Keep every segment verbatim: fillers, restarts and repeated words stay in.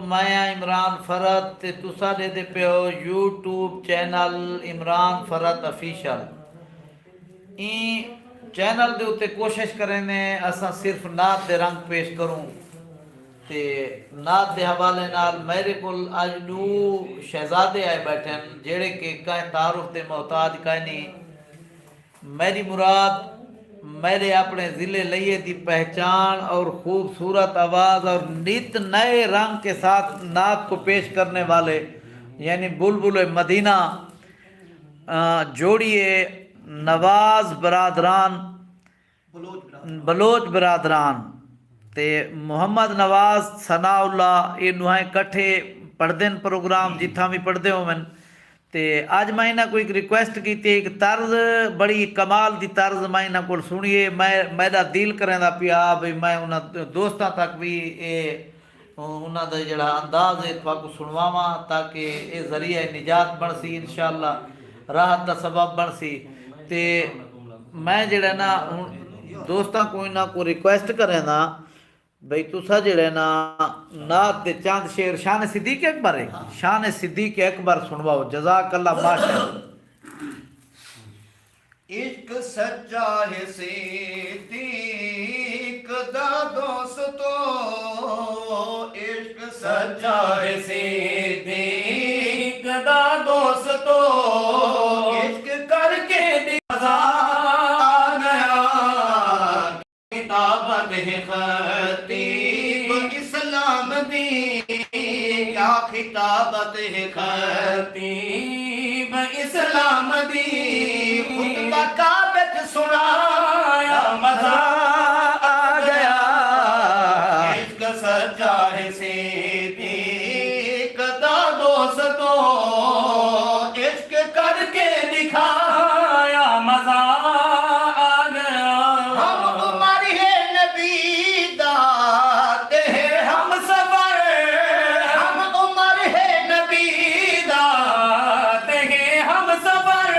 میں ہاں عمران فرحت تے تساں ݙیہدے پئے ہو یوٹیوب چینل عمران فرحت آفیشل۔ ایں چینل دے اتے کوشش کریندے اساں صرف نعت دے رنگ پیش کروں تے نعت دے حوالے نال میݙے کول اڄ ݙو شہزادے آئے ٻیٹھن جیڑھے کہ کہیں تعارف دے محتاج کائنی۔ میری مراد میرے اپنے ضلع لیہ دی پہچان اور خوبصورت آواز اور نت نئے رنگ کے ساتھ نعت کو پیش کرنے والے یعنی بلبل مدینہ، آ، جوڑیے نواز برادران، بلوچ برادران تے محمد نواز ثناء اللہ، اے ݙوہیں کٹھے پڑھدن پروگرام جتھاں وی پڑھدے ہوون۔ تے اڄ میں انہاں کوں ہک ریکویسٹ کیتی ہے، ہک طرز، بڑی کمال دی طرز میں انہاں کول سݨی ہے۔ میں، میݙا دل کریندا پیا بھئی میں انہاں دوستاں تک وی اے، انہاں دا جیڑھا انداز ہے تہاکوں سݨواواں تاکہ اے ذریعہ نجات بݨسی، انشاءاللہ راحت دا سبب بݨسی۔ تے میں جیڑھا نا ہݨ دوستاں کوں انہاں کوں ریکویسٹ کریندا بھئی تساں جیڑھے نا نعت دے چند شعر شان صدیق اکبر ہے، شان صدیق اکبر سنواؤ۔ جزاک اللہ، ماشاءاللہ۔ عشق سچا ہے صدیق دا دوستو، عشق سچا ہے صدیق دا دوستو، عشق کر کے دکھا گیا۔ خطابت ہے خطیب اسلام دی، کیا خطابت ہے خطیب اسلام دی، خطبہ کعبے چ سنایا مزہ آ گیا۔ عشق سچا ہے صدیق دا دوستو، عشق کر کے دکھایا مزہ آ گیا۔ ہم عمر ہے نبی دا تے ہے ہم سفر، ہم عمر ہے نبی دا تے ہے ہم سفر،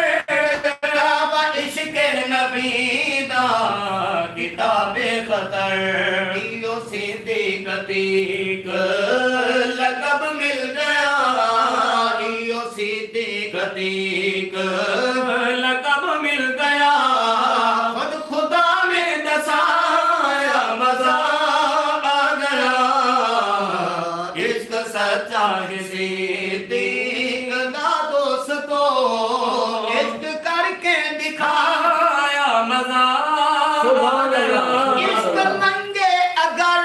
کعبہ عشق نبی دا کتاب خطر۔ ایو صدیق عتیق لقب مل گیا، ایو صدیق عتیق لقب مل گیا، خود خدا نے دسایا مزہ آ گیا۔ عشق سچا ہے صدیق دا دوستو، عشق کر کے دکھایا مزہ آ گیا۔ عشق منگے اگر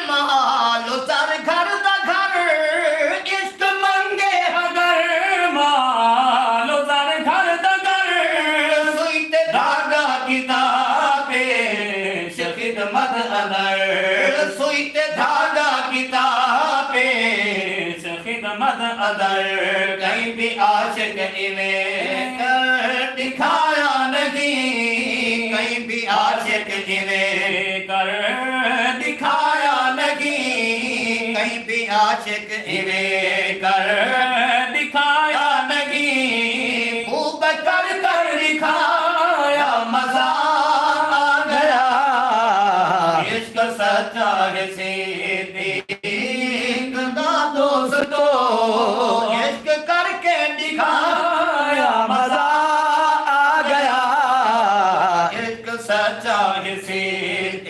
مال و زر گھر دا گھر، عشق منگے اگر مال و زر گھر دا گھر، سوئی تے دھاڳا کیتا پیش خدمت اندر، سوئی تے دھاڳا کیتا پیش خدمت اندر۔ کہیں بھی عاشق ایویں کر دکھایا نہیں، کہیں بھی عاشق ایویں کر دکھایا نہیں، کہیں بھی عاشق ایویں کر دکھایا نہیں، خوب کر کر دکھایا مزہ آ گیا۔ عشق سچا ہے صدیق دا دوستو، عشق کر کے دکھایا مزہ آ گیا۔ عشق سچا ہے صدیق۔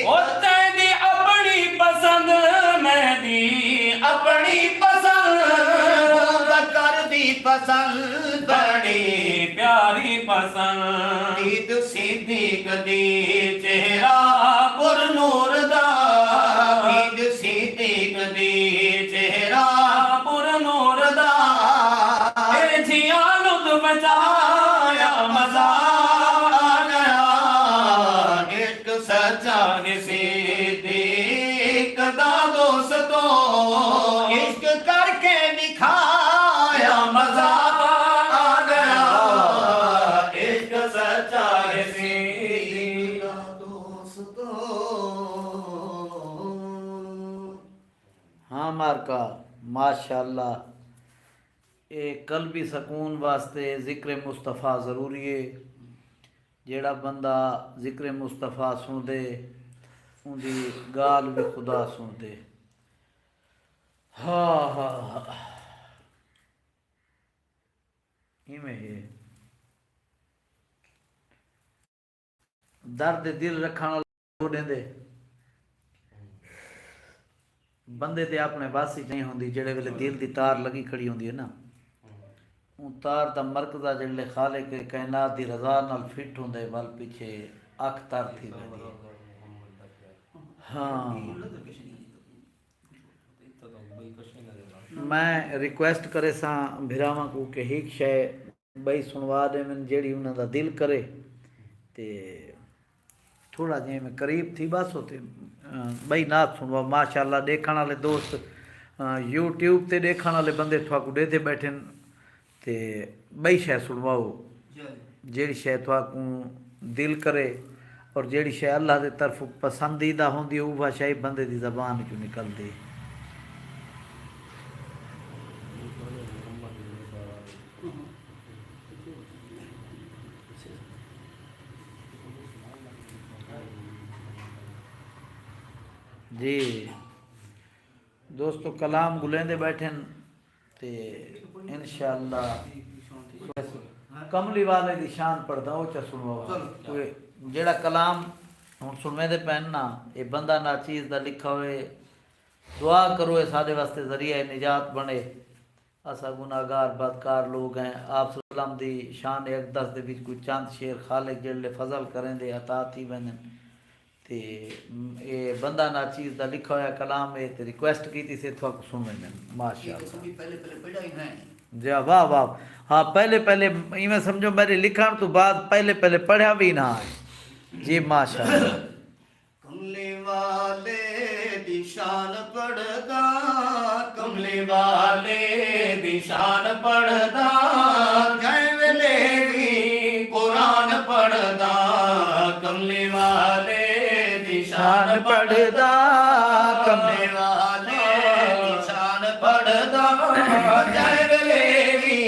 او تیݙی اپݨی پسند، میݙی اپݨی پسند، ابوبکر دی پسند، بڑی پیاری پسند۔ عید صدیق دی چہرہ پر نور دا، عید صدیق دی چہرہ پر نور دا، اے جھیاں لطف چایا مزہ آ گیا۔ عشق سچا ہے صدیق دا دوستو، عشق کر کے دکھایا مزہ آ گیا۔ عشق سچا ہے صدیق دا دوستو۔ ہاں مارکا، ماشاءاللہ۔ اے قلبی سکون واسطے ذکر مصطفیٰ ضروری ہے۔ جیڑھا بندہ ذکر مصطفیٰ سݨدے، اوندی ڳالھ وی خدا سݨدے۔ ہا ہا ہا۔ ایویں ہے۔ درد دل رکھݨ والا ݙیندے۔ بندے تے اپݨے وس اچ نہیں ہوندی، جیڑھے ویلے دل دی تار لڳی کھڑی ہوندی ہے نا، اوں تار دا مرکزہ جیڑھے خالق کائنات دی رضا نال فٹ ہوندے، ول پچھے اکھ تر تھی ویندی ہے۔ ہاں۔ میں ریکویسٹ کریساں بھراواں کوں کہ ہک شے ٻئی سݨوا ݙیون، جیڑھی انہاں دا دل کرے۔ تے تھوڑا جیویں قریب تھی ٻس ہو تے، آ، ٻئی نعت سݨواؤ۔ ماشاءاللہ، ݙیکھݨ والے دوست، آ، یوٹیوب تے ݙیکھݨ والے بندے تھاکوں ݙیہدے ٻیٹھن۔ تے ٻئی شے سݨواؤ، جیڑھی شے تہاکوں دل کرے، اور جیڑھی شے اللہ دے طرفوں پسندیدہ ہوندی ہے، اوہا شے بندے دی زبان وچوں نکلدی۔ جی دوستو، کلام ڳلیندے ٻیٹھن۔ تے انشاءاللہ کملی والے دی شان پڑھدا، او چا سݨواؤ۔ کوئی جیڑھا کلام ہݨ سݨویندے پئن نا، اے بندہ ناچیز دا لکھا ہوئے۔ دعا کرو، اے ساݙے واسطے ذریعہ نجات بݨے۔ اساں گناہگار بدکار لوگ ہیں۔ آپ صلی اللہ علیہ وسلم دی شان اقدس دے وچ کوئی چند شعر خالق جیڑھے فضل کریندے عطا تھی ویندن۔ تے اے بندہ ناچیز دا لکھا ہویا کلام ہے، تے ریکویسٹ کیتی سے تھاکوں سݨ ویندن۔ ماشاءاللہ۔ جی، واہ واہ۔ ہاں، پہلے پہلے ایویں سمجھو میݙے لکھݨ توں بعد پہلے پہلے پڑھیا وی نہ آئے۔ جی ماشاءاللہ۔ کملی والے دی شان پڑھدا، کملی والے دی شان پڑھدا، جئیں ویلے وی قرآن پڑھدا۔ کملی والے دی شان پڑھدا، کملی والے دی شان پڑھدا، جئیں ویلے وی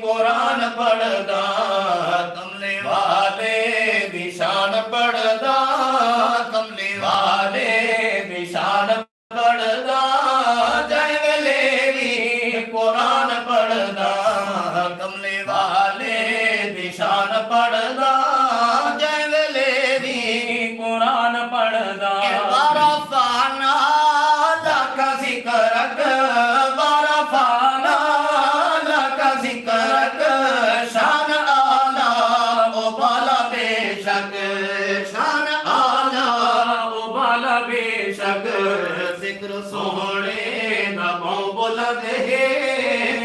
قرآن پڑھدا۔ کملی والے دی شان پڑھدا، کملی والے دی شان پڑھدا، جئیں ویلے وی قرآن پڑھدا۔ کملی والے دی شان پڑھدا، جئیں ویلے وی قرآن پڑھدا۔ اے بارہ فانا لکھ ذکرک، بارہ فانا لکھ ذکرک، شان اعلیٰ او بالا بے شک، شان اعلیٰ او بالا بے شک۔ ذکر سوہݨے دا ٻہوں بلند ہے،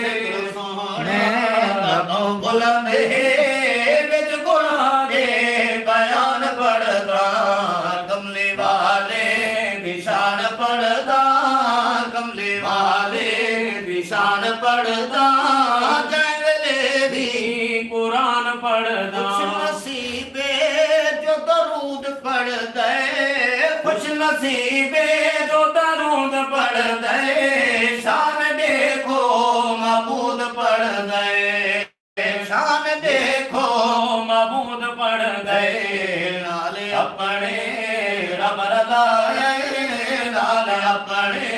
ذکر سوہݨے دا ٻہوں بلند ہے، وچ گناہ دے بیان پڑھدا۔ کملی والے دی شان پڑھدا، کملی والے دی شان پڑھدا، جئیں ویلے وی قرآن پڑھدا۔ خوش نصیبے جو درود پڑھدے، خوش نصیبے جو درود پڑھدے، شان ݙیکھو معبود پڑھدے۔ شان ݙیکھو معبود پڑھدے، نال اپݨے رب رضا ہے، نال اپݨے،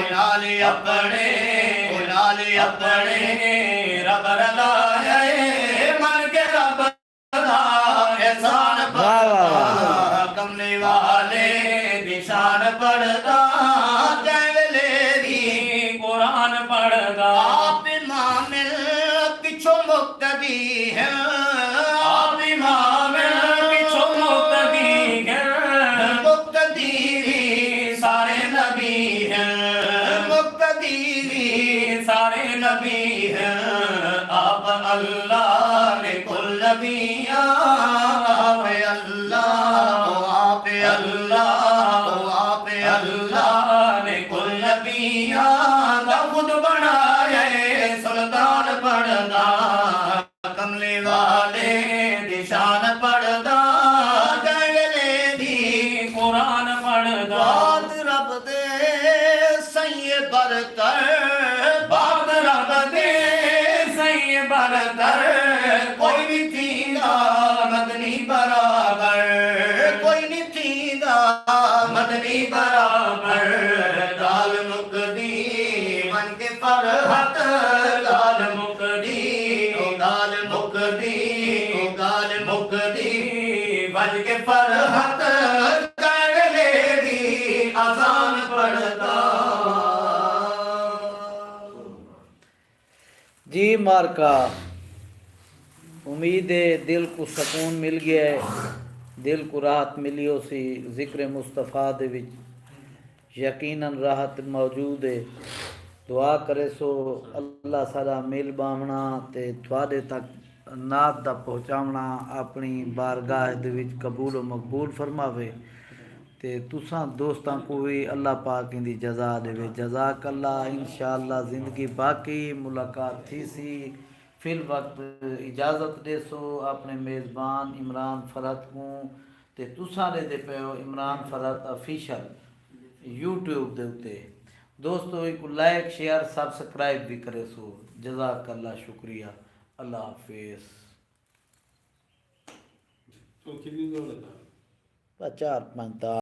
نال اپݨے، نال اپݨے رب رضا ہے، من کے رب دا احسان واہ، واہ، واہ۔ پڑھدا، کملی والے دی شان پڑھدا، جئیں ویلے وی قرآن پڑھدا۔ آپ امام پچھوں مقتدی ہیں۔ آپ امام پچھوں مقتدی ہیں۔ مقتدی وی سارے نبی ہیں۔ مقتدی وی سارے نبی ہیں۔ آپ اللہ نے کل نبیاں، آپ اللہ، آپ اللہ، آپ اللہ نے کل نبیاں دا خود بݨایا سلطان پڑھدا۔ کملی والے دی شان پڑھدا، جئیں ویلے وی قرآن پڑھدا۔ ذات رب دے سئیں برتر، ذات رب دے سئیں برتر، کوئی نی تھیندا مدنی برابر، کوئی نی تھیندا مدنی برابر۔ ڳالھ مکدی ونڄ کے فرحت ڳالھ مکدی، او ڳالھ مکدی، او ڳالھ مکدی۔ ونڄ کے فرحت کر لے دی اذان پڑھدا۔ جی مارکا، امید ہے دل کوں سکون مل ڳیا ہے، دل کوں راحت ملی ہوسی۔ ذکر مصطفیٰ دے وچ یقیناً راحت موجود ہے۔ دعا کریسو اللہ ساݙا مل ٻاہوݨا تے تہاݙے تک نعت دا پہنچاوݨا اپݨی بارگاہ دے وچ قبول و مقبول فرماوے۔ تے تساں دوستاں کوں وی اللہ پاک ایندی جزا ݙیوے۔ جزاک اللہ۔ انشاءاللہ زندگی باقی ملاقات تھیسی۔ فی الوقت اجازت ݙیسو اپݨے میزبان عمران فرحت کوں۔ تے تساں ݙیہدے پئے ہو عمران فرحت آفیشل یوٹیوب دے اتے۔ دوستو، ایکوں لائک، شیئر، سبسکرائب وی کریسو۔ جزاک اللہ، شکریہ، اللہ حافظ۔ چار پنج تاں